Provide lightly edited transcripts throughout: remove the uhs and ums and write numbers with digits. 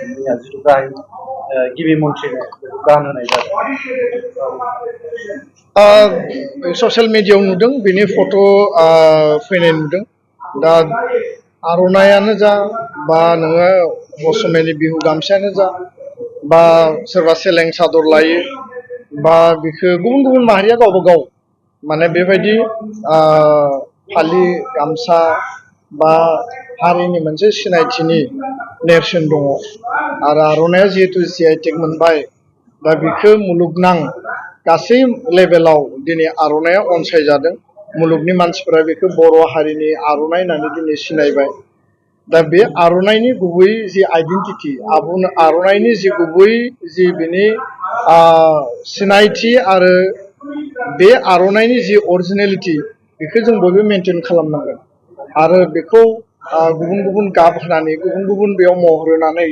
मैया जिथु गाहाय गिबि मन्थ्रिनो गान होनाय जादों। ससियेल मिडियायाव नुदों बिनि फट' फैनाय नुदों। दा आर'नायानो जा बा नोङो असमियानि बिहु गामसायानो जा बा सोरबा सेलें सादर लायो बा बिखौ गुबुन गुबुन माहारिया गावबा गाव माने बेबायदि फालि गामसा बा हारिनि मोनसे सिनायथिनि नेरसोन दङ। आरो आर'नाया जिहेतु GI टेग मोनबाय, दा बिखौ मुलुगनां गासै लेभेलाव दिनै आर'नाया अनसायजादों। मुलुगनि मानसिफोरा बेखौ बर' हारिनि आर'नाइ होननानै दिनै सिनायबाय। दा बे आर'नाइनि गुबै जि आइडेन्टिटि, आर'नाइनि जि गुबै जि बिनि सिनायथि आरो बे आर'नाइनि जि अरिजिनेलिटि, बेखौ जों बयबो मेनटेन खालामनांगोन। आरो बेखौ गुबुन गुबुन गाब होनानै गुबुन गुबुन बेयाव महर होनानै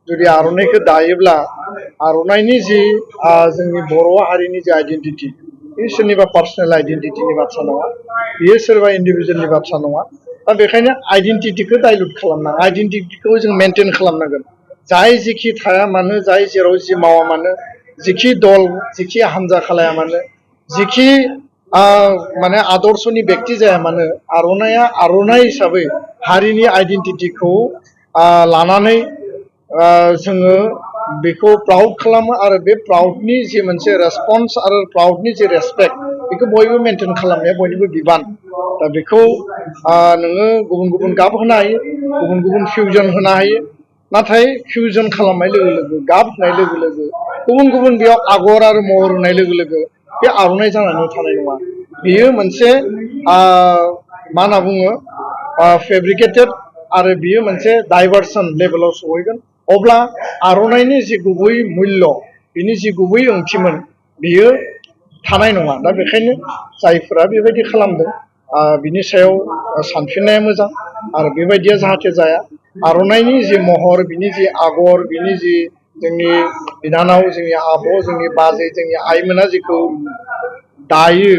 जुदि आर'नाइखौ दायोब्ला आर'नाइनि जि जोंनि बर' हारिनि जि आइडेन्टिटि, बे सोरनिबा पार्सनेल आइडेन्टिटिनि बाथ्रा नङा, बेयो सोरबा इन्डिभिजुवेलनि बाथ्रा नङा। दा बेखायनो आइडेन्टिटिखौ डाइल्युट खालामनाङा, आइडेन्टिटिखौ जों मेनटेन खालामनांगोन। जाय जेखि थाया मानो, जाय जेराव जि मावा मानो, जिखि दल जिखि हान्जा खालाया मानो, जिखि माने आदर्शनि बेक्ति जाया मानो, आर'नाइया आर'नाइ हिसाबै हारिनि आइडेन्टिटिखौ लानानै जोङो बेखौ प्राउड खालामो। आरो बे प्राउडनि जि मोनसे रेसपन्स आरो प्राउडनि जि रेसपेक्ट, बेखौ बयबो मेनटेन खालामनाया बयनिबो बिबान। दा बेखौ नोङो गुबुन गुबुन गाब होनो हायो, गुबुन गुबुन फिउजन होनो हायो, नाथाय फिउजन खालामनाय लोगो लोगो, गाब होनाय लोगो लोगो, गुबुन गुबुन बेयाव आगर आरो महर होनाय लोगो लोगो बे आर'नाइ जानानै थानाय नङा। बेयो मोनसे मा होनना बुङो, फेब्रिकेटेड, आरो बियो मोनसे डाइभार्सन लेभेलाव सहैगोन। अब्ला आर'नाइनि जि गुबै मुल्य, बिनि जि गुबै ओंथिमोन, बियो थानाय नङा। दा बेखायनो जायफोरा बेबायदि खालामदों, बिनि सायाव सानफिननाया मोजां। आरो बेबायदिया जाहाथे जाया। आर'नाइनि जि महर, बिनि जि आगर, बिनि जि जोंनि बिनानाव, जोंनि आब', जोंनि बाजै, जोंनि आइमोना जिखौ दायो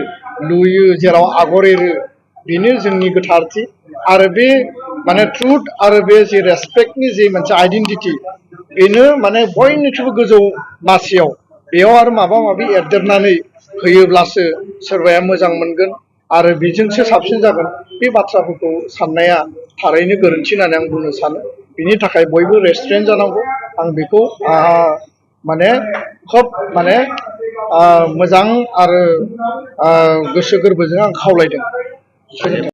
लुयो, जेराव आगर एरो, बेनो जोंनि गोथारथि। आरो बे माने ट्रुथ आरो बे जि रेसपेक्टनि जि मोनसे आइडेन्टिटि, बेनो माने बयनिख्रुइबो गोजौ मासियाव। बेयाव आरो माबा माबि एरदेरनानै होयोब्लासो सोरबाया मोजां मोनगोन आरो बेजोंसो साबसिन जागोन। बे बाथ्राफोरखौ साननाया थारैनो गोरोन्थि होननानै आं बुंनो सानो। बिनि थाखाय बयबो रेस्ट्रेन्ट जानांगौ। आं बेखौ माने खोब माने मोजां आरो गोसो गोरबोजों आं खावलायदों।